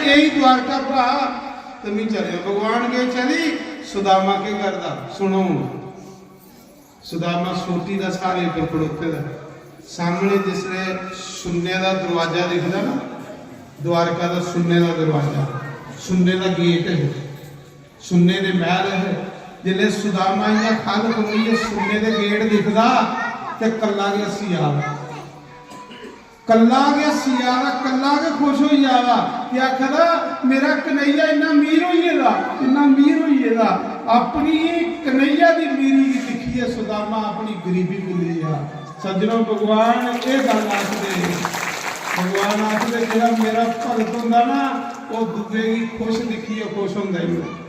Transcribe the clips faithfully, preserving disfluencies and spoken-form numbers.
यही द्वारका भ्रा, ते मी चले। भगवान के चली, सुदामा के करदा? सुनो हून। सुदामा सोटी दा स्हारे पर खड़ोते दा। सामने जिसले सुन्ने दा दरवाजा दिखदा ना, द्वारका दा सुन्ने दा दरवाजा, सुन्ने दा गेट है, सुन्ने दे महल है। जिसले सुदामा इयां खल खलोइयै सुन्ने दे गेट दिखदा, ते कल्ला गै हस्सी आवा। कल्ला गै हस्सी आवा, कल्ला गै खुश होई आवा। ते आखदा, "मेरा कन्हैया इन्ना अमीर होई गेदा, इन्ना अमीर होई गेदा।" अपनी कन्हैया दी अमीरी गी दिक्खियै सुदामा अपनी गरीबी भुल्ली गेआ। सज्जनो, भगवान एह् गल्ल आखदे, भगवान आखदे, "जेह्ड़ा मेरा भगत होंदा ना, ओह् दूए गी खुश दिक्खियै खुश होंदा ही होंदा।"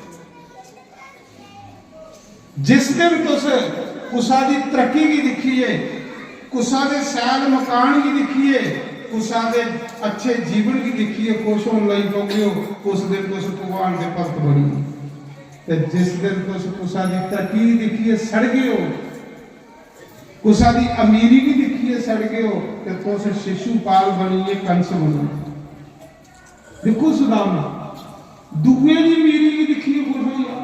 जिस दिन तुस कुसा दी तरक्की गी दिक्खियै, कुसा दे शैल मकान गी दिक्खियै, कुसा दे अच्छे जीवन गी दिक्खियै खुश होन लगी पौगे ओ, उस दिन तुस भगवान दे भक्त बनी। ते जिस दिन तुस कुसा दी तरक्की गी दिक्खियै सड़गे ओ, कुसा दी अमीरी गी दिक्खियै सड़गे ओ, ते तुस शिशुपाल बनियै कंस बनो। दिक्खो सुदामा, दुए दी अमीरी गी दिक्खियै खुश होई जा।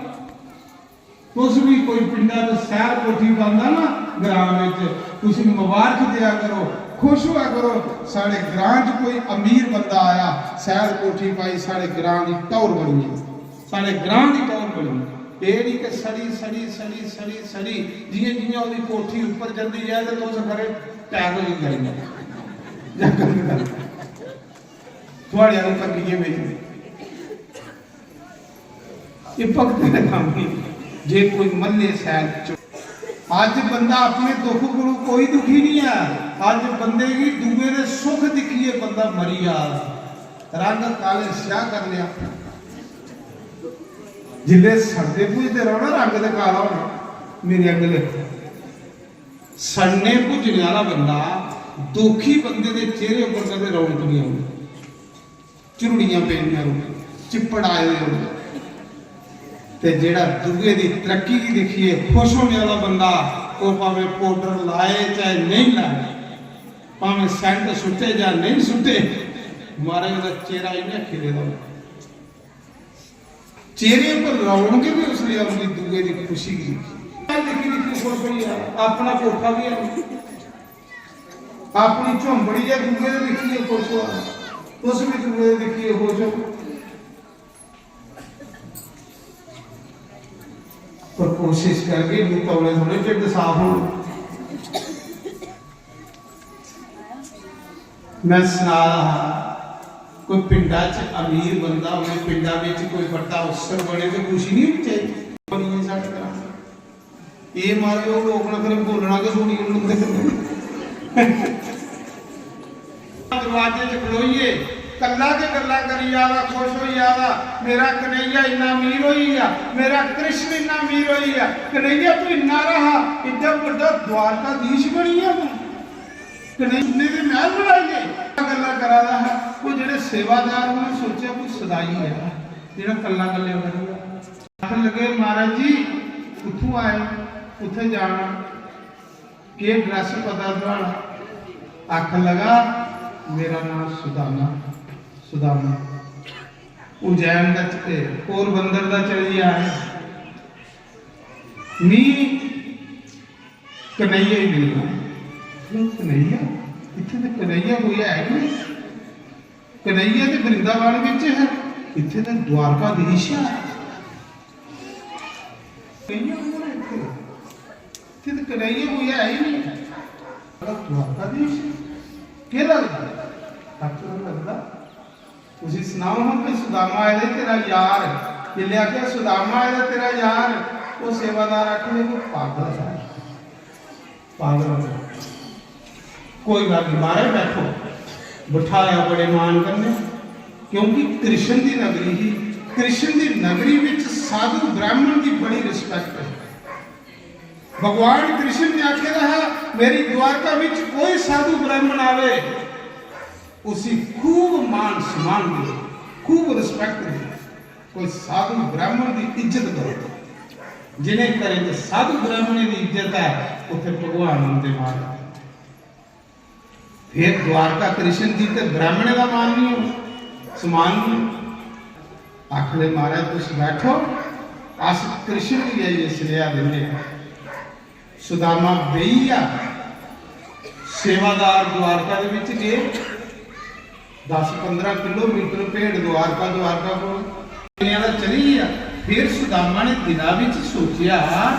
तुस भी कोई पिंडा च सैल कोठी पांदा ना ग्रां विच, तुसी मुबारक देआ करो, खुश होआ करो, "साढ़े ग्रां च कोई अमीर बंदा आया, सैल कोठी पाई, साढ़े ग्रां दी टौर बनी गेई, साढ़े ग्रां दी टौर बनी गेई।" एह् निं कि सड़ी, सड़ी, सड़ी, सड़ी, सड़ी, जि'यां, जि'यां ओह्दी कोठी उप्पर जंदी ऐ ते तुस खरे टैक होई जाएंगे। जां गंद कर। थुआड़े आह्ले कम्म इ'यै मेरी। एह् भगतें दा कम्म ही। जे कोई मल्ले सैल च, अज्ज बंदा अपने दुख कोलू कोई दुखी नहीं है। अज्ज बंदे गी दूए दे सुख दिक्खियै बंदा मरी जा। रंग काले स्याह कर लिया। जिल्ले सड़दे भुजदे रहो ना, रंग ते काला होना। मेरे अगले सड़ने भुजने वाला बंदा, दुखी बंदे दे चेहरे उप्पर कदें रौनक नहीं आउंदी। झुरड़ियां पेदियां रौंहदियां, चिप्पड़ आए दे रौंहदे। ते जेह्ड़ा दूए दी तरक्की गी दिक्खियै खुश होने वाला बंदा, ओह् भावें powder लाए चाहे नेईं लाए, भावें scent सुट्टे जां नेईं सुट्टे, महाराज ओह्दा चेहरा इ'यां खिले दा होंदा। चेहरे पर रौनक भी उसलै औंदी दूए दी खुशी गी दिक्खी। दिक्खी दिक्खी खुश होई जा, अपना कोठा भी है, अपनी झोंपड़ी ऐ, दूए दे दिक्खियै खुश होआ, तुस भी दूए दे दिक्खियै खुश हो। पर कोशिश करगे, इन्नी तौले थोड़े ढिड्ड साफ होना। मैं सना दा हा, कोई पिंडा च अमीर बंदा होवे, पिंडा बिच कोई बड्डा अफसर बने ते खुशी नहीं होनी चाहिदी? बनिए साढ़े ग्रां। एह् मारे ओह् लोक ना फिर बोलना गै छोड़ी ओड़न उं'दे कन्नै। दरवाजे च खड़ोइयै कल्ला गै गल्लां करी जा दा, खुश होई जा दा, "मेरा कन्हैया इन्ना अमीर होई गेआ, मेरा कृष्ण इन्ना अमीर होई गेआ।" कन्हैया तू इन्ना हारा हा, इड्डा बड्डा द्वारकाधीश बनी गेआ तू। कन्हैया ने ते महल बनाई ले। गल्लां करा दा हा, ओह् जेह्ड़े सेवादार उ'नें सोचेआ कोई सदाई ऐ, जेह्ड़ा कल्ला कल्ले करी आखन लगे, "महाराज जी, कुत्थों आए, कुत्थें जाना, केह् ड्रैस पता थुआढ़ा?" आखन लगा, "मेरा नाम सुदामा, सुदामा।" उज्जैन दा च-, ए, पोरबंदर दा चली आए। मी कन्हैया ही मिलना। कन्हैया? इत्थें ते कन्हैया कोई है गै नहीं। कन्हैया ते वृंदावन बिच है, इत्थें ते द्वारकाधीश है। कन्हैया कौन है इत्थें? इत्थें ते कन्हैया कोई है ही नहीं। द्वारकाधीश केह् लगदा? डॉक्टर लगदा। उसी सनाओ हां कि सुदामा आए दे तेरा यार। जिसलै आखेआ, "सुदामा आए दा तेरा यार", ओह् सेवादार आखन लगे, "पागल है।" पागल हो गया। कोई गल्ल नहीं, महाराज बैठो। बठाया बड़े मान कन्नै, क्योंकि कृष्ण दी नगरी ही। कृष्ण दी नगरी विच साधु ब्राह्मण दी बड़ी respect है। भगवान कृष्ण ने आखे दा हा, "मेरी द्वारका विच कोई साधु ब्राह्मण आवे, उसी खूब मान सम्मान दो, खूब respect दो।" कोई साधु ब्राह्मण दी इज्जत करो। जिन्हें घरें च साधु ब्राह्मणें दी इज्जत है, उत्थे भगवान औंदे महाराज। फिर द्वारका कृष्ण जी ते ब्राह्मणें दा मान नहीं हो, सम्मान नहीं हो। आखदे, "महाराज, तुस बैठो, अस कृष्ण गी जाइयै सनेहा दिन्ने आं।" सुदामा बेही गेआ। सेवादार द्वारका दे बिच गे, दस पंदरां किलोमीटर भेंट द्वारका, द्वारका कोल। दुनिया दा चली गेआ। फिर सुदामा ने दिला बिच सोचेआ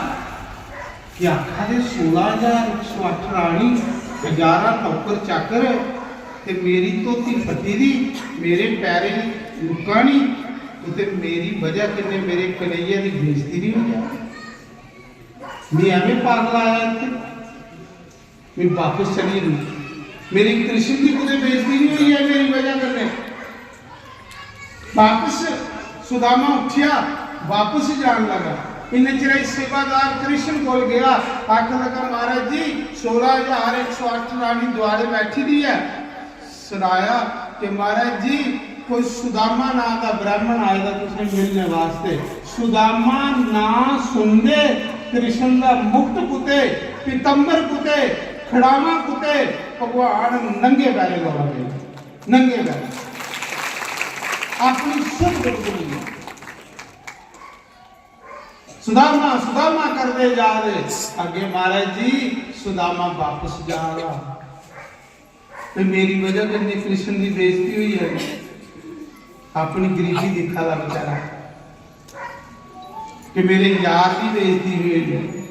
कि आखा दे सोलां हजार इक सौ अट्ठ रानी, हजारां नौकर चाकर, ते मेरी धोती फट्टी दी, मेरे पैरें लुक्कां निं, कुतै मेरी बजह कन्नै मेरे कन्हैया दी बेइज्जती निं होई जा। में एवें पागल आया इत्थै, में बापस चली जन्नी। मेरे कृष्ण दी कुतै बेइज्जती निं होई ऐ मेरी बजह कन्नै। बापस सुदामा उठेआ, बापस जान लगा। इन्ने चिरै सेवादार कृष्ण कोल गया, आखन लगा, "महाराज जी, सोलां हजार इक सौ अट्ठ रानी द्वारे बैठी दी ऐ।" सनाया कि, "महाराज जी, कोई सुदामा नां दा ब्राह्मण आए दा तुसें मिलने वास्ते।" सुदामा नां सुनदे कृष्ण दा मुकुट कुतै, पीतंबर कुतै, खड़ावा कुतै, भगवान नंगे पैरें दौड़ा दे, नंगे पैरें। अपनी सुध बिल्कुल नहीं। सुदामा, सुदामा करदे जा दे। अग्गे महाराज जी, सुदामा वापस जा रहा। ते मेरी वजह कन्नै कृष्ण दी बेइज्जती होई जानी। अपनी गरीबी दिक्खा दा बेचारा कि मेरे यार दी बेइज्जती होई जानी।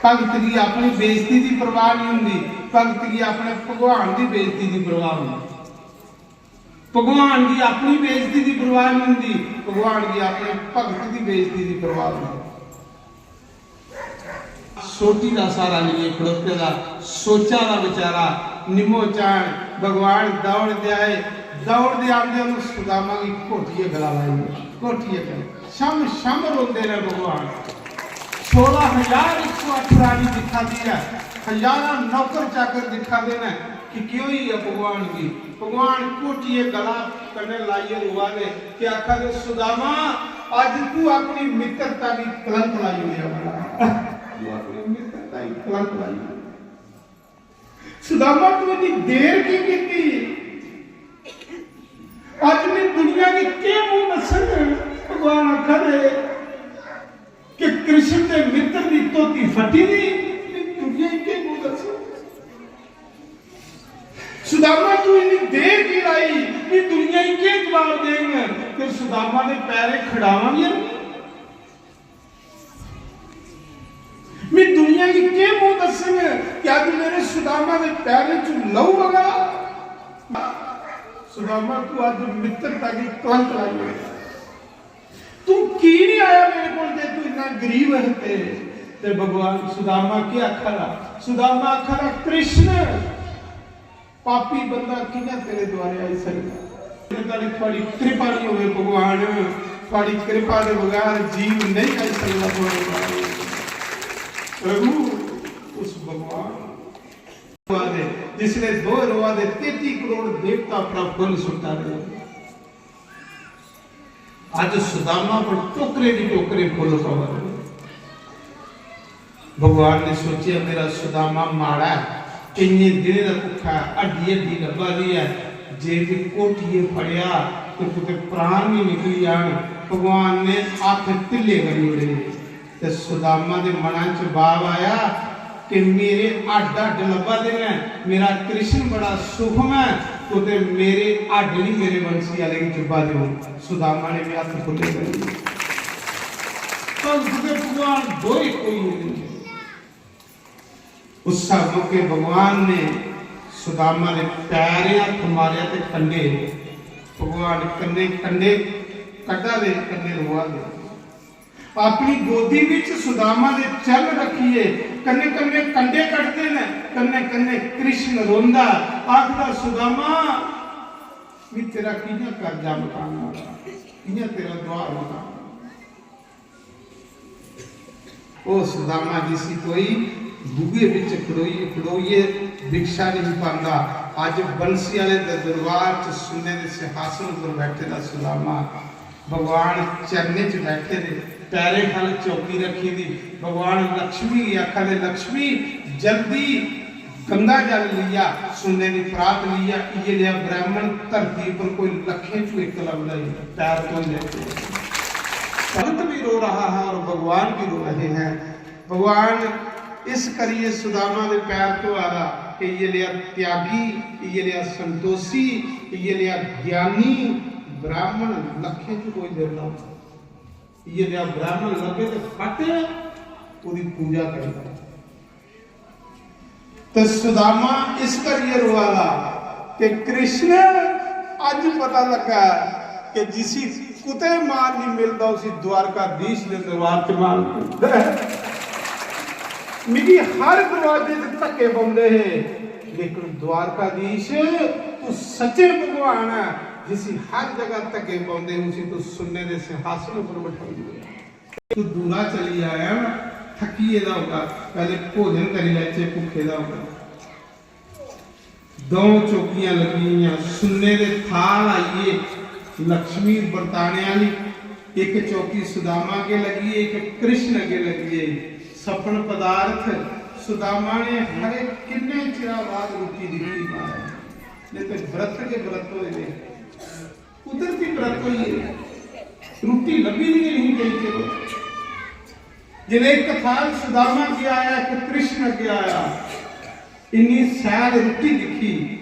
भगत गी अपनी बेइज्जती दी परवाह नहीं होंदी, भगत गी अपने भगवान दी बेइज्जती दी परवाह होंदी। भगवान गी अपनी बेइज्जती दी परवाह नहीं होंदी, भगवान गी अपने भगत दी बेइज्जती दी परवाह होंदी। सोटी दा सहारा लेइयै खड़ोते दा, सोचा दा बेचारा निम्मो चान। भगवान दौड़दे आए, दौड़दे आंदे उन्हें सुदामा गी घोटियै गला लाई, घोटियै गला। छम छम रोंदे ने भगवान। सोलां हजार इक सौ अट्ठ रानी दिक्खा दी ऐ, हजारां नौकर चाकर दिक्खा दे ने कि केह् होई गेआ भगवान गी। भगवान घोटियै गला कन्नै लाइयै रोआ दे ते आखा दे, "सुदामा, अज्ज तू अपनी मित्रता गी कलंक लाई ओड़ेआ।" बड़ा, "तू अपनी मित्रता गी कलंक लाई ओड़ेआ।" सुदामा, तू इतनी देर की कीती? अज्ज मैं दुनिया गी केह् मुंह दस्सङ? भगवान आखा दे कि कृष्ण दे मित्र दी धोती फटी दी, मैं दुनिया गी केह् मुंह दस्सङ? सुदामा, तू इतनी देर की लाई? मैं दुनिया गी केह् जवाब देङ? फिर सुदामा दे पैरें खड़ावां भी है। मैं दुनिया गी केह् मुंह दस्सङ कि अज्ज मेरे सुदामा दे पैरें च लहू बगा? सुदामा, तू अज्ज मित्रता गी कलंक लाई ओड़ेआ। तू की नहीं आया मेरे कोल जे तू इन्ना गरीब है ते? ते भगवान सुदामा केह् आखा दा? सुदामा आखा दा, "कृष्ण, पापी बंदा कि'यां तेरे द्वारे आई सकदा? जेकर थुआड़ी कृपा नहीं होवे भगवान, थुआड़ी कृपा दे बगैर जीव नहीं आई सकदा थुआड़े द्वारे।" प्रभु, उस भगवान रोआ दे, जिसने दो रोआ दे तेती करोड़ देवता अपना फुल्ल सुट्टा दे। अज्ज सुदामा पर टोकरे दी टोकरे फुल्ल पवा दे। भगवान ने सोचेआ, "मेरा सुदामा माड़ा है, किन्ने दिनें दा भुक्खा है, हड्डी हड्डी लब्भा दी है, जे में घोटियै फड़ेआ ते कुतै प्राण भी निकली जान।" भगवान ने हत्थ ढिल्ले करी ओड़े। ते सुदामा दे मना च भाव आया कि मेरे हड्ड हड्ड लब्भा दे न, मेरा कृष्ण बड़ा सूक्ष्म ऐ, कुतै मेरे हड्ड नहीं मेरे बंसी आह्ले गी चुब्भा दे होन। सुदामा ने भी हत्थ खु'ल्ले करी दित्ते। भगत ते भगवान दो इक होई गेदे न। उस मौके भगवान ने सुदामा दे पैरें हत्थ मारेआ ते कंडे, भगवान कन्नै कंडे कड्ढा दे, कन्नै रोआ दे। अपनी गोदी विच सुदामा दे चरण रखिए कन्ने कन्ने कंडे कटदे न, कन्ने कन्ने कृष्ण रोंदा, आखदा, "सुदामा, मैं तेरा कियां कर्जा मकाना, कियां तेरा द्वार मकाना?" ओ सुदामा जिसी कोई बूहे विच खड़ोई, खड़ोइए भिक्षा नहीं पांदा, अज बंसी आले दे दरबार च सुन्ने दे सिंहासन पर बैठे दा सुदामा भगवान चरणें च बैठे दे, पैरें खल चौकी रखी दी। भगवान लक्ष्मी गी आखा दे, "लक्ष्मी, जल्दी गंगा जल लिया, सुन्ने दी परात लिया, इये लिया ब्राह्मण धरती पर कोई लखें चों इक लभदा ही, पैर धोई लैते। भगत भी रो रहा है और भगवान भी रो रहे हैं। भगवान इस करिए सुदामा दे पैर धोआ दा कि इये लिया त्यागी, इये लिया संतोषी, इये लिया ज्ञानी ब्राह्मण लखें च कोई दिरदा होंदा। इये लिया ब्राह्मण लभे ते फट ओदी पूजा करदा। ते सुदामा इस करियै रोआ दा कि कृष्ण, अज पता लगा कि जिसी कुतै मान नहीं मिलदा, उसी द्वारकाधीश दे दरबार च मान मिलदा है। मिगी हर दरवाजे च धक्के पौंदे हे, लेकिन द्वारकाधीश, तू सच्चे भगवान है, जिसी हर जगह धक्के पौंदे, उसी तू सुन्ने दे सिंहासन पर बैठाई दिया। तू दूरा चली आया ना, थकी गेदा होगा, पहले भोजन करी लैचे, भुक्खे दा होगा। दो चौकियां लगी होइयां, सुन्ने दे थाल आइए, लक्ष्मी बरताने आह्ली। इक चौकी सुदामा अग्गे लगी है, इक कृष्ण अग्गे लगी है। सपन पदार्थ। सुदामा ने हरे किन्ने चिरा बाद रुट्टी दिक्खी, महाराज, नहीं ते व्रत के व्रत होए दे। कुदरती व्रत होई गे, रुट्टी लब्भी दी गै नहीं गई। चलो, जिसलै इक थाल सुदामा अग्गे आया, इक कृष्ण अग्गे आया, इन्नी सैल रुट्टी दिक्खी,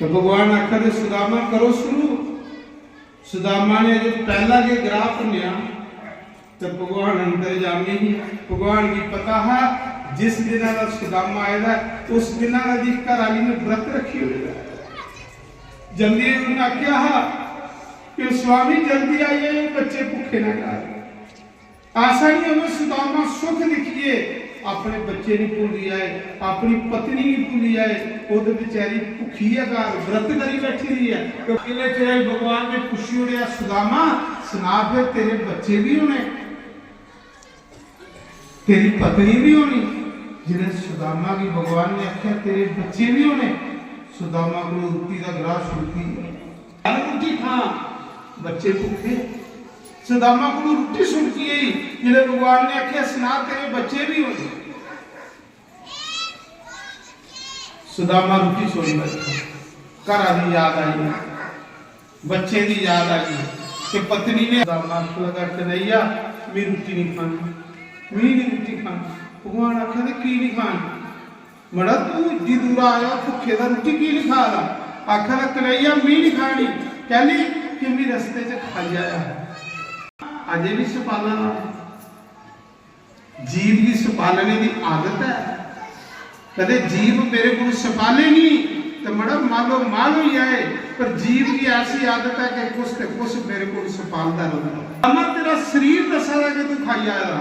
तो भगवान आखा दे, "सुदामा, करो शुरू।" सुदामा ने अजे पहला गै ग्राह भुन्नेआ, ते भगवान अंतर्यामी ही। भगवान गी पता हा, जिस दिना दा सुदामा आए दा, उस दिना दा दी घर आली ने व्रत रखी ओड़े दा। जल्दी उन्हें आख्या हा कि, "स्वामी, जल्दी आई जाओ, बच्चे भुखे न घर।" ऐसा नहीं होवे, सुदामा सुख दिखिए अपने बच्चे नहीं भूली आए, अपनी पत्नी नहीं भूली आए। वो तो बेचारी भुखी है, घर व्रत करी बैठी दी है। तो किले चिरे भगवान ने पुछी ओड़ेया, "सुदामा, सुना फिर, तेरे बच्चे भी होने, तेरी पत्नी भी होनी।" जिन्हें सुदामा की भगवान ने आख्या, "तेरे बच्चे भी होने।" सुदामा को रुट्टी का ग्राह सुनती है, "मैं रुट्टी खां, बच्चे भुखे।" सुदामा को रुट्टी सुनती है, जिन्हें भगवान ने आख्या, "सुना, तेरे बच्चे भी होने।" सुदामा रुट्टी सोई बैठा, घरा दी याद आई, बच्चे दी याद आई, ते पत्नी ने सुदामा आखन लगा, "कन्हैया, मैं रुट्टी नहीं खानी, मैं नहीं रुट्टी खानी।" भगवान आखा दे, "की नहीं खानी? मड़ा, तू इड्डी दूरा आया, भुक्खे दा, रुट्टी की नहीं खा दा?" आखा दा, "कन्हैया, मैं नहीं खानी।" कहली कि मैं रस्ते च खाई आया। अजे भी सपाला ना। जीव गी सपालने दी आदत है। कदे जीव मेरे कोल सपाले नहीं ते मड़ा मालो माल होई जाए, पर जीव गी ऐसी आदत है कि कुछ ते कुछ मेरे कोल सपालदा रौंहदा। अमा, तेरा शरीर दसा दा कि तू खाई आया,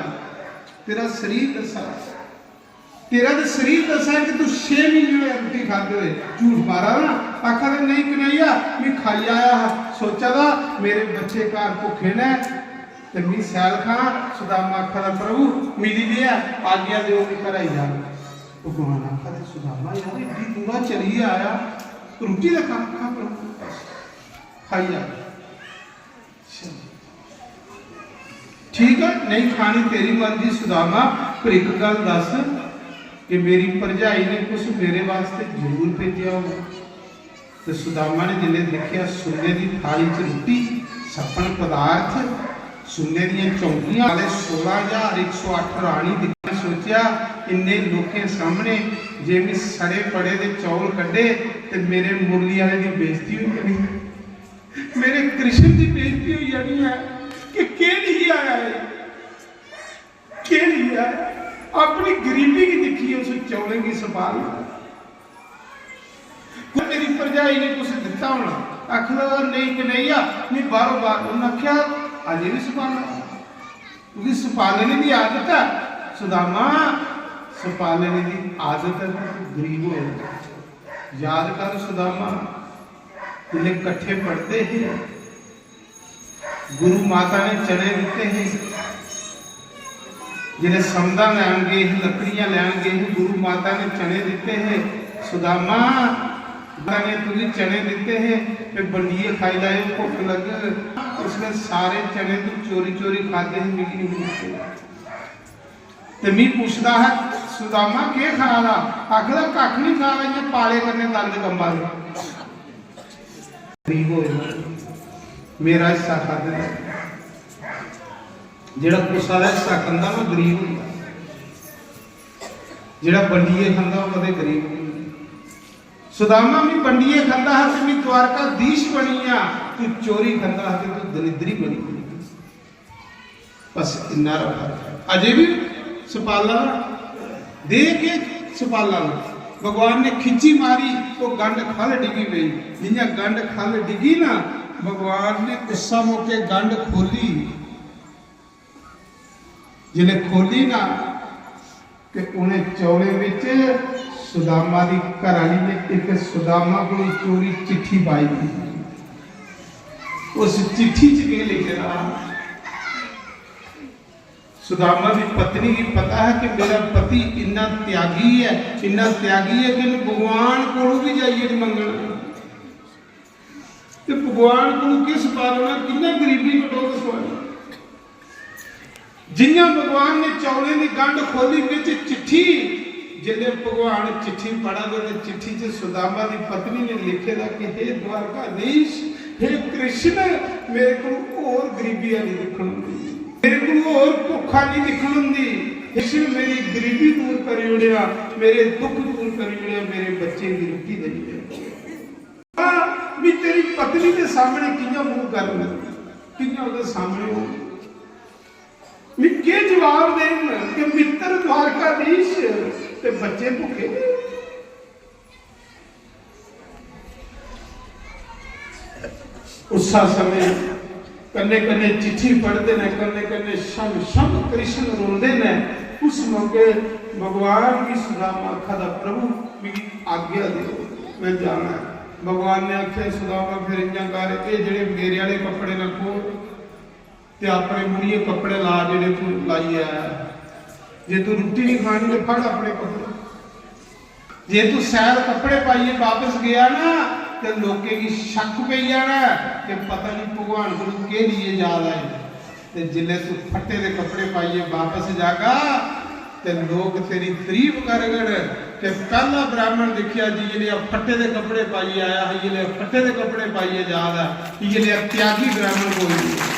तेरा शरीर दसा दा, तेरा ते शरीर दसा कि तू छे महीने होए रुट्टी खादे होए। झूठ मारा ना, आखा दे, "नहीं कन्हैया, मैं खाई आया हा, सोचा दा मेरे बच्चे घर भुखे ने।" ते मी सैल खां, सुदामा आखा दा, "प्रभु, मिली लेआ, आज्ञा देओ कि घरा गी जां।" भगवान आखा दे, "सुदामा, यार, इड्डी दूरा चलियै आया, रुट्टी ते खा।" "खा प्रभु, बस, खाई आ।" चलो। "ठीक है, नहीं खानी तेरी मर्जी सुदामा, पर इक गल्ल दस कि मेरी भरजाई ने कुछ मेरे वास्ते जरूर भेजेआ होना।" ते सुदामा ने जिसलै दिक्खेआ सुन्ने दी थाली च रुट्टी, सपन पदार्थ, सुन्ने दियां चौंकियां, साढ़े सोलां ज्हार इक सौ अट्ठ रानी दिक्खियै सोचेआ, "इन्ने लोकें सामने जे में सड़े पड़े दे चौल कड्ढे ते मेरे मुरली आह्ले दी बेइज्जती होई जानी, मेरे कृष्ण दी बेइज्जती होई जानी ऐ कि केह् लेइयै आया ऐ।" केह् लिया? अपनी गरीबी गी दिक्खियै उस चौलें गी सपाल। कोई मेरी भरजाई ने कुछ दित्ता होना, आखदा, "नेईं कन्हैया, नहीं, बाहरों बाहर।" उन्हें आख्या, "अजें भी सपालना।" क्योंकि सपालने दी आदत है। सुदामा, सपालने दी आदत है, तू गरीब हो। याद कर सुदामा, जिसलै कट्ठे पढ़दे हे, गुरु माता ने चने दित्ते हे, जिसलै समदा लैन गए हे, लकड़ियां लैन गए हे, गुरु माता ने चने दित्ते हे। सुदामा, माता ने तुगी चने दित्ते हे, ते बंडियै खाई लैओ, भुक्ख लग्गग। उसने सारे चने तू चोरी चोरी खादे हे, मिगी नहीं दित्ते। ते मी पुछदा हा, सुदामा केह् खा दा? आखदा, "कक्ख निं खा दा, इ'यां पाले कन्नै दंद कंबा दे।" गरीब होए, मेरा हिस्सा खाद्धे दा। जेह्ड़ा कुसै दा हिस्सा खंदा ना, गरीब होंदा। जेह्ड़ा बंडियै खंदा, ओह् कदें गरीब नेईं होंदा। सुदामा भी बंडियै खंदा हा ते मी द्वारकाधीश बनी गेआ, तू चोरी खंदा हा ते तू दलिद्री बनी गेआ। बस इन्ना हारा फर्क है। अजे भी सपाला ना, दे के सपाला ना, भगवान ने खिच्ची मारी, वो गंढ खल डिगी पई। जियां गंढ खल डिगी ना, भगवान ने उस्सै मौके गंढ खोली। जिसलै खोली ना, ते उ'नें चौलें बिच सुदामा दी घरआली ने इक सुदामा कोई चोरी चिट्ठी पाई दी। उस चिट्ठी च केह् लिखे दा हा? सुदामा दी पत्नी गी पता है कि मेरा पति इन्ना त्यागी है, इन्ना त्यागी है कि उन्हें भगवान कोलों भी जाइए नहीं मंगना। ते भगवान कोलों किस बात ना, किन्ना गरीबी कटोत सुआई। जियां भगवान ने चौलें दी गंढ खोली, बिच चिट्ठी, जिसलै भगवान चिट्ठी पढ़ा दे ते चिट्ठी च सुदामा दी पत्नी ने लिखे दा कि "हे द्वारकाधीश, हे कृष्ण, मेरे को होर गरीबी नहीं दिक्खन होंदी, मेरे को होर भुक्खा नहीं दिक्खन होंदी। कृष्ण, मेरी गरीबी दूर करी ओड़ेआ, मेरे दुख दूर करी ओड़ेआ, मेरे बच्चें दी रुट्टी देई ओड़ेआ।" भी तेरी पत्नी के सामने कियां मुंह कर, कियां ओदे सामने हो? मैं के जवाब देन कि मित्र द्वारकाधीश ते बच्चे भुखे? उस समय कन्ने कन्ने चिट्ठी पढ़ते ने, कन्ने कन्ने शम शम कृष्ण रोंदे ने। उस मौके भगवान की सुदामा आखा दा, "प्रभु, मिगी आज्ञा दो, मैं जाना है।" भगवान ने आख्या, "सुदामा, फिर इयां कर, ये जेड़े मेरे आले कपड़े ना खोल, ते अपने मुड़िए कपड़े ला जेड़े तू लाइयै आया। जे तू रुट्टी नहीं खानी, ते फड़ अपने कपड़े।" जे तू सैल कपड़े पाइयै वापस गया ना, ते लोकें गी शक पेई जाना कि पता नहीं भगवान कोल केह् लेइयै जा दा ऐ। ते जिसलै तू फट्टे दे कपड़े पाइयै वापस जागा, ते लोक तेरी तारीफ करगन कि पैह्ला ब्राह्मण दिक्खेआ जी, इ'यै नेहा फट्टे दे कपड़े पाइयै आया हा, इ'यै नेहा फट्टे दे कपड़े पाइयै जा दा, इ'यै नेहा त्यागी ब्राह्मण कोई नहीं।